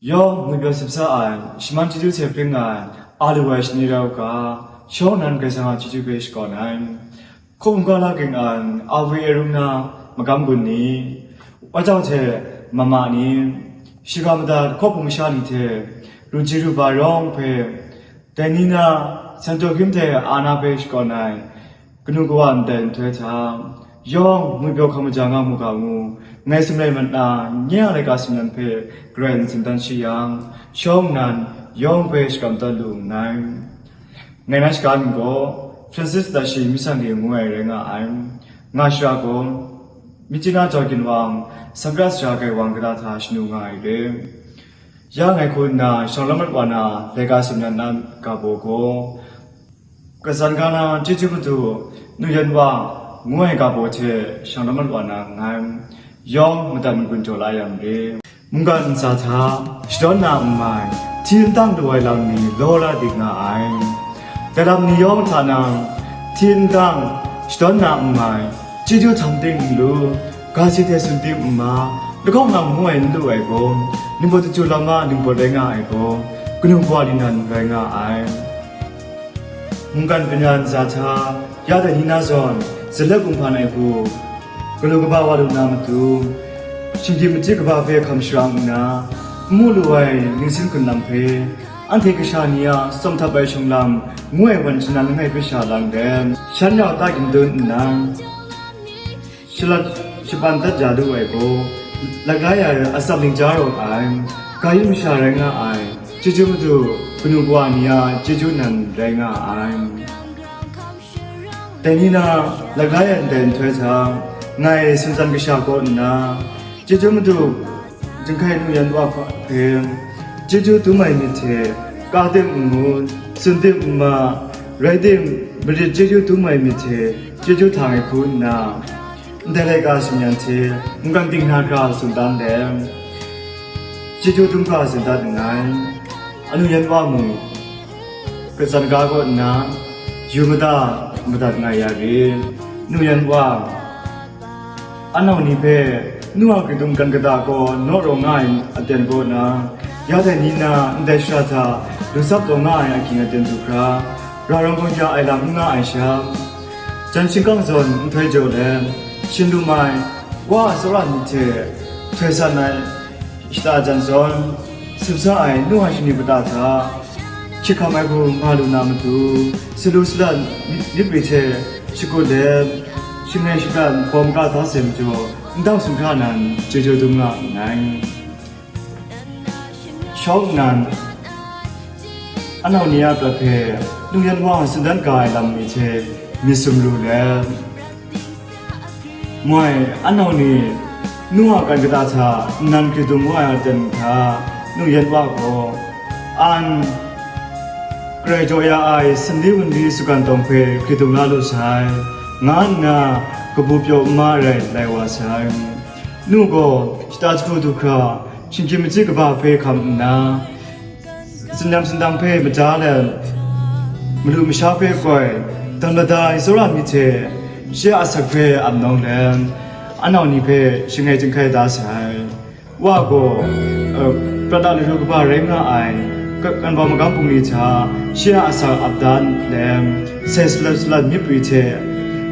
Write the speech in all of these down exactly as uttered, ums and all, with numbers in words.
Yawng ngwi pyaw sip sa ai, shaman chyeju hte pring ai, a lu ai shani rau ga, shawng nnan Karai Kasang a chyeju hpe shakawn ai. Hkum hkra la ging ai, a we e rung na, magam gun ni, wa jau hte mama ni, shiga madat hkawhpung masha ni hte, ru ji ru ba yawng hpe, dai ni na, santaw hkrim hte a na hpe shakawn ai, kanu kawa ndai nhtoi hta, yawng ngwi pyaw hkam maja nga mu ga ngu, ngai sumrai mat na, nye a laika sumnan hpe garai n tsun dan shi yang, shawng nnan yawng hpe shakram tawn lu nngai. Ngai na shaga mying gaw, Francis Tashi Myi Sang Re ngu ai rai nga ai. Nga shara gaw, Myitkyina Jaw Ginwang, Sangkara Sara Gaiwang kata hta shanu nga ai re. Ya ngai hku nna shang la mat wa na laika sumnan na ga baw gaw, Kasan ga na chyeju madu, nu yan wa, ngu ai ga baw hte shang la mat wa na nngai, yawng madat magun jaw la yang re. Mungkan ntsa hta, shadawn na n mai, hti n tang lu ai lam ni law la dik nga ai. Dai lam ni yawng hta na, hti n tang, shadawn na n mai, chyeju htam ting n lu, ga si hte tsun ting n ma, lahkawng lam ngu ai n lu ai gaw, ningbaw chyeju lam a ningbaw rai nga ai gaw, kanu kawa ni nan rai nga ai. Mungkan kanya ntsa hta, ya dai ni na zawn, zalet gun hpan ai hku, galu kaba wa lu na matu, shinggyim machyi kaba hpe hkam sharang nna, n mu lu ai ningsin hkrun lam hpe, anhte kasha ni a tsawm htap ai shawng lam ngu ai wan shanan langai hpe sha lang let, shan yau ta gindan nna, shalat shaban dat ya lu ai gaw, laglai ai atsam ning ja rawt ai, ga yu masha rai nga ai, chyeju madu, kanu kawa ni a chyeju nan rai nga ai. Dai ni na, laglai ai ndai nhtoi hta, ngai Sumtsan kasha kaw nna, chyeju madu, Jinghkai nu yan wa hpe, chyeju dum ai myit hte, ka tim n ngut, tsun tim n ma, rai tim, marit chyeju dum ai myit hte, chyeju htang ai hku nna, ndai laika sumnan hte, mungkan ting na hkra tsun dan let, chyeju dum hkra tsun dat nngai. Anu yan wa mung, katsan ga kaw nna, yu mada madat nga ya rit. Nu yan wa, anau ni hpe, nu a kredum kan kata gaw naw rawng nga ai aten kaw na, ya dai ni na ndai shara hta lu tsap taw nga ai ahkying aten du hkra, ra rawng gaw ya ai lam n nga ai sha, jan shingkang zawn nhtoi jaw let, shin lu mai, wa a tsawra myit hte htoi san ai, shata jan zawn, sumsa ai nu a shani kata hta, hkyit hkam ai hku nga lu na matu, salu salat myit, myit hte shakut let, shangai shatan bawm ga da sai majaw, ndau sumhkra nan chyeju dum nga nngai. Shawng nnan, anau ni a prat hpe, nu yan wa tsun dan ga ai lam ni hte myit sum lu let, moi, anau ni, nu a kan kata hta nnan kredum wa ai aten hta, nu yan wa gaw, an, garai jaw ya ai sanli wunli sugan tawng hpe kredum la lu sai, nga nna kabu pyaw n ma rai lai wa sai. Nu gaw shata jahku du hkra, shinggyim machyi kaba hpe hkam nna, Sindam sindang hpe maja let, malu masha hpe koi, dam lada ai tsawra myit hte, shi a asak hpe ap nawng let, anau ni hpe shangai jinghkai da sai. Wa gaw, eh, prat a laru kaba rai nga ai, ka-, kanbau magam bungli hta, shi a asak ap dan let, sai salat salat myit pwi hte,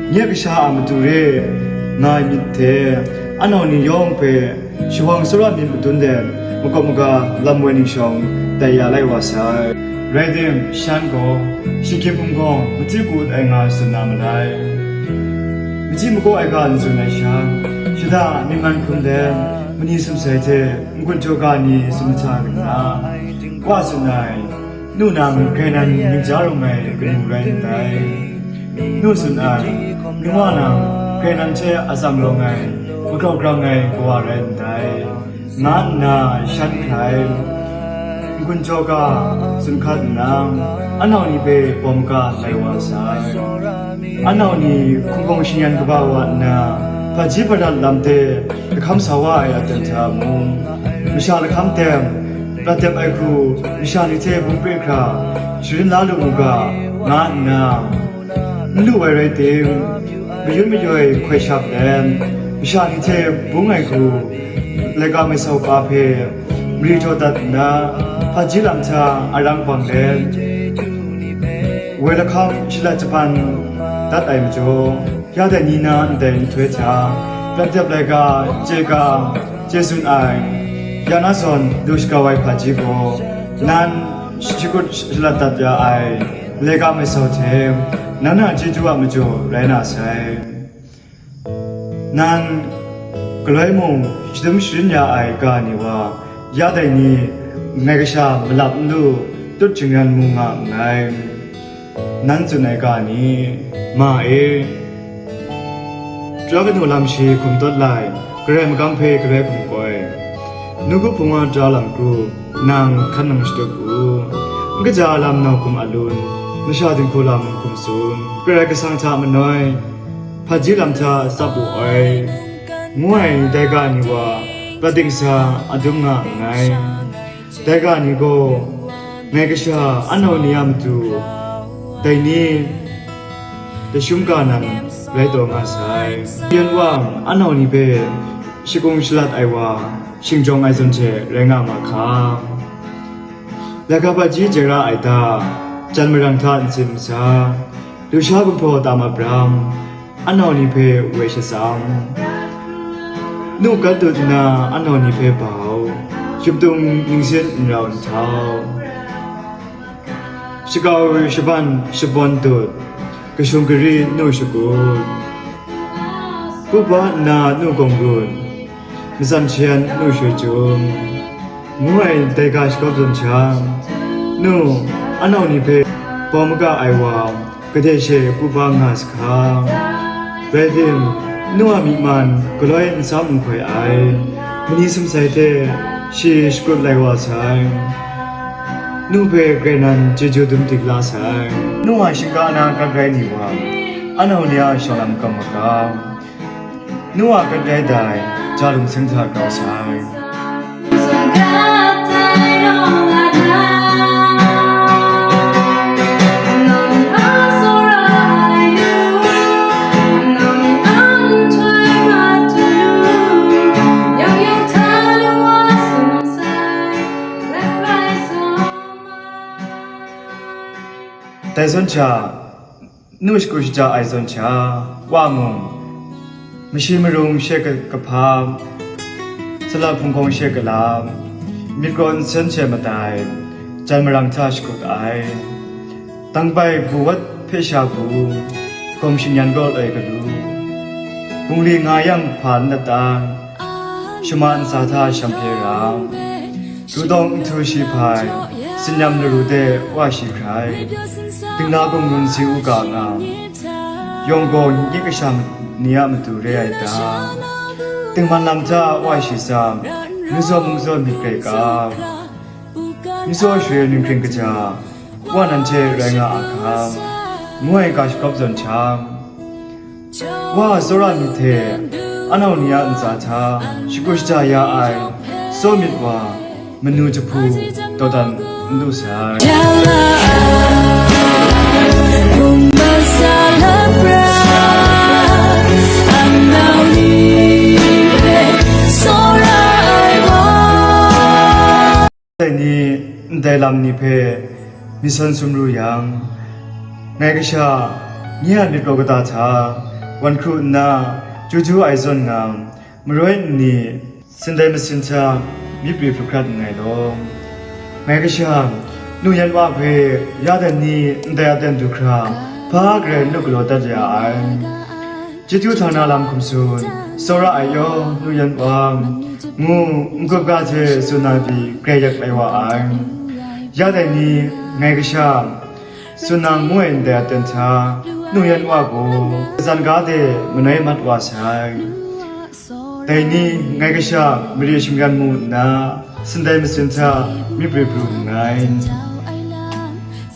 nye kasha a matu re nga ai myit hte, anau ni yawng hpe, shawang tsawra myit madun let, makawp maga lam woi ning shawng tai ya lai wa sai. Rai tim, shan gaw, shingkyim hpung gaw, machyi kut ai nga tsun na malai. Machyi makaw ai ga n tsun ai sha, shada myi man hkrum let, mani sumsai hte, n-gun jaw ga ni tsun mahta nna, wa tsun ai, nu nang grai nan myit ja rawng ai kanu rai ndai. Nu tsun ai, nu wa nang grai nan hte atsam rawng ai, magrau grang ai kawa rai ndai, nga nna shan hkrai, n-gun jaw ga tsun hkat nna, anau ni hpe bawm ga lai wa sai. Anau ni hkungkawng shingyan kaba wa nna, hpaji hpadat lam de lahkam sa wa ai aten hta mung, masha lahkam tem, prat dem ai hku, masha ni hte bung pre hkra, sharin la lu mu ga, nga nna, n lu ai rai tim, mayun mayoi hkoi shap let, masha ni hte bung ai hku, laika mai sau pa hpe, mari htaw dat nna, hpaji lam hta arang bang let, woi lahkam shalat jahpan dat ai majaw, ya dai ni na ndai nhtoi hta, prat dep laika, chye ga, chye tsun ai, ya na zawn du shakau ai hpaji gaw, nan shakut shalat dat ya ai laika mai sau hte, nan a chyeju a majaw rai na sai. Nan galoi mung shadum sharin ya ai ga ni wa, ya dai ni, ngai kasha malap n lu, tut jingran mu nga nngai. Nan tsun ai ga ni, ma e, tara kanu lam shi hkum tawt lai, Karai magam hpe galoi hkum koi, nawku hpung wa tara lam kru, nang hkan nang shatup u, n kaja lam nau hkum alun, masha dinghku lam hkum tsun, Karai Kasang hta manoi, hpaji lam hta tsap wu ai, ngu ai dai ga ni wa, prat dingsa adum nga nngai. Dai ga ni gaw, ngai kasha anau ni a matu, dai ni, dashum ga nan rai taw nga sai. Yan wang anau ni hpe shakung shalat ai wa, shingjawng ai zawn hte rai nga ma hka. Laika hpaji jera ai da, jan marang hta nsin masa, lusha gumhpraw tam abram, anau ni hpe woi shatsam, nu kat dut nna anau ni hpe bau, shuptung ningsit nrau nhtau, shakau shaban shabawn dut, kashung kari nu shakut, pupa nna nu gawng run, matsan shayan nu shoi jum, ngu ai dai ga shakawp zawn sha, nu, anau ni hpe bawng maga ai wa, gade she pupa nga sa hka. Rai tim, nu a myi man galoi nsam nhkoi ai, mani sumsai hte shi shakut lai wa sai. Nu hpe grai nan chyeju dum dik la sai. Nu a shingga na gat rai ni wa, anau ni a shawng lam kam maga. Nu a gat rai dai, ja lung seng hta grau sai. Dai zawn sha, nu shakut shaja ai zawn sha, wa mung, mashi marung she ka-, kahpa, salat hpung hkawng she kala, myit kraw nsen she matai, jan marang hta shakut ai. Tangbai bu wat hpe sha bu, gawm shingyan gaw loi galu, bungli nga yang hpa n nat ta, shama ntsa hta sham hpe ra, Ru dawng nhtu shi hpai, sinyam laru de wa shi hkrai, dingla gung ngun si u ga nga, yawng gaw nye kasham ni a matu re ai ta? Dingman lam hta wa shi tsam, nu zaw mung zaw myit grai ka? N tsaw share ninghkring kaja, wa nan hte rai nga a hkam, ngu ai ga shakawp zawn hta, wa tsawra myit hte anau ni a ntsa hta shakut shaja ya ai tsawmyit wa manu jahpu dawdan n lu sai. Ndai ni, ndai lam ni hpe myit sawn sum ru yang, ngai kasha, nye a myit raw kata hta wan hkru nna, chyeju ai zawn nga, maroi nni, sindai masin hta myit pri hpru hkrat nngai law. Ngai kasha, nu yan wa hpe ya dan ni ndai aten du hkra, hpa garai n lu galaw dat ya ai. Chyeju htang na lam hkum tsun, tsawra ai yaw, nu yan wa, ngu, n-gup ga hte tsun na pyi grai yak lai wa ai. Ya dai ni, ngai kasha, tsun na ngu ai ndai aten hta, nu yan wa gaw, katsan ga de manoi mat wa sai. Dai ni, ngai kasha, mare shingran mu nna, sindai masin hta myit pri pru nngai.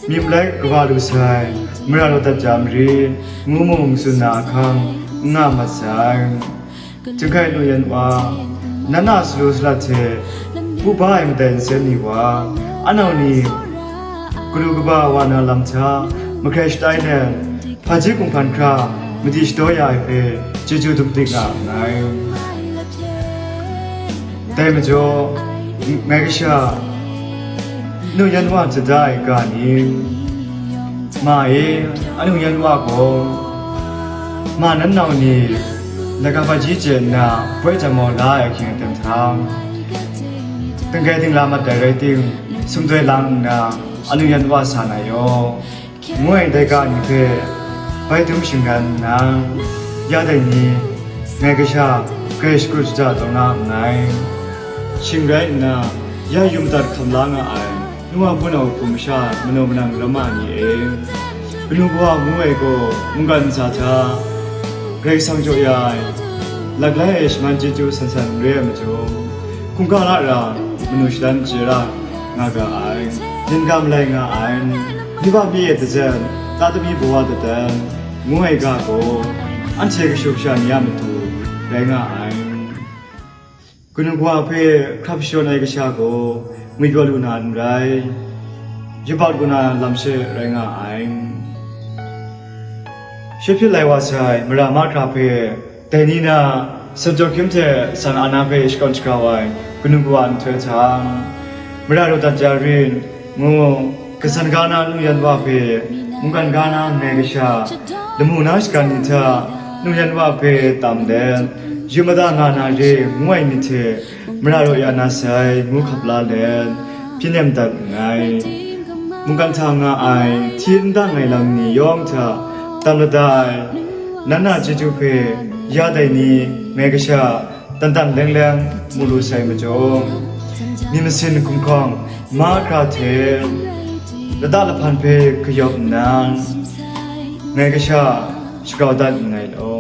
Myit malai kaba lu sai, mara raw dat ja mare, ngu mung tsun na ahkang, n nga mat sai. Chyinghkai nu yan wa, nan a salu salat hte, pupa ai madai nsen ni wa, anau ni, galu kaba wa na lam hta, mahkrai shatai let, hpaji kunghpan hkra, madi shadaw ya ai hpe, chyeju dum dik nga nngai. Dai majaw, Ngai kasha, anu yan wa jada ai ga ni? Ma e, anu yan wa gaw, ma nan nau ni, laika hpaji chye nna, poi jam mau la ai ahkying aten hta, dinggai dingla mat ai rai tim, sumdoi lang nna, anu yan wa sa na yaw. Ngu ai dai ga ni hpe bai dum shingran nna, ya dai ni, ngai kasha grai shakut shada taw na nngai. Shing rai nna, ya yu madat hkam la nga ai, nu wa hpun au hkum masha, manaw manang ramma ni e, kanu kawa ngu ai gaw, mungkan ntsa hta Karai Kasang jaw ya ai, laklai ai shaman chyeju san san n re ai majaw, hkungga la ra, manu shadan chye ra nga ga ai, nin ga malai nga ai, nip a mi e dazen, ta tami bawa dadan, ngu ai ga gaw, anhte kashu kasha ni a matu rai nga ai. Kanu kawa hpe hkrap shawn ai kasha gaw, ngwipyaw lu na n rai, yubak lu na lam she rai nga ai. Shi hpyi lai wa sai mara mahkra hpe, dai ni na, San Joakim hte San Ana hpe shakawn shagrau ai kanu kawa nhtoi hta, mara raw dat ya rin, ngu, kasan ga na nu yan wa hpe, mungkan ga na nngai kasha, lamu na shagan ni hta, nu yan wa hpe tam let, yu mada nga na re, ngu ai myit hte, mara raw ya na sai, ngu hkap la let, hpyi nem dat nngai. Mungkan hta nga ai, hti n dang ai lam ni yawng hta, tam lada ai, nan na chyeju hpe, ya dai ni, ngai kasha, dan dan leng leng mu lu sai majaw, myit masin hkumhkrang mahkra hte lada lahpan hpe kayawp nna, ngai kasha shagrau dat nngai law.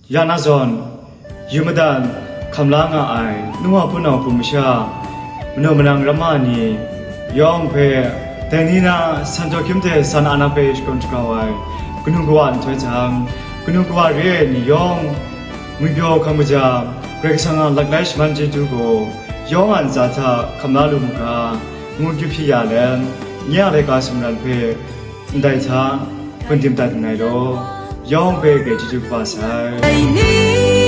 Ya na zawn, yu madan, hkam la nga ai, nu wa hpun au hkum masha, manaw manang ramma ni yawng hpe, dai ni na, San Joakim hte San Ana hpe shakawn shagrau ai kanu kawa nhtoi hta, kanu kawa re ai ni yawng, ngwipyaw hkam kaja, Karai Kasang a laklai shaman chyeju gaw, yawng a ntsa hta hkam la lu mu ga, ngu kyu hpyi ya let, nye a laika sumran hpe, ndai hta, hpun dim dat nngai law, yawng hpe grai chyeju kaba sai.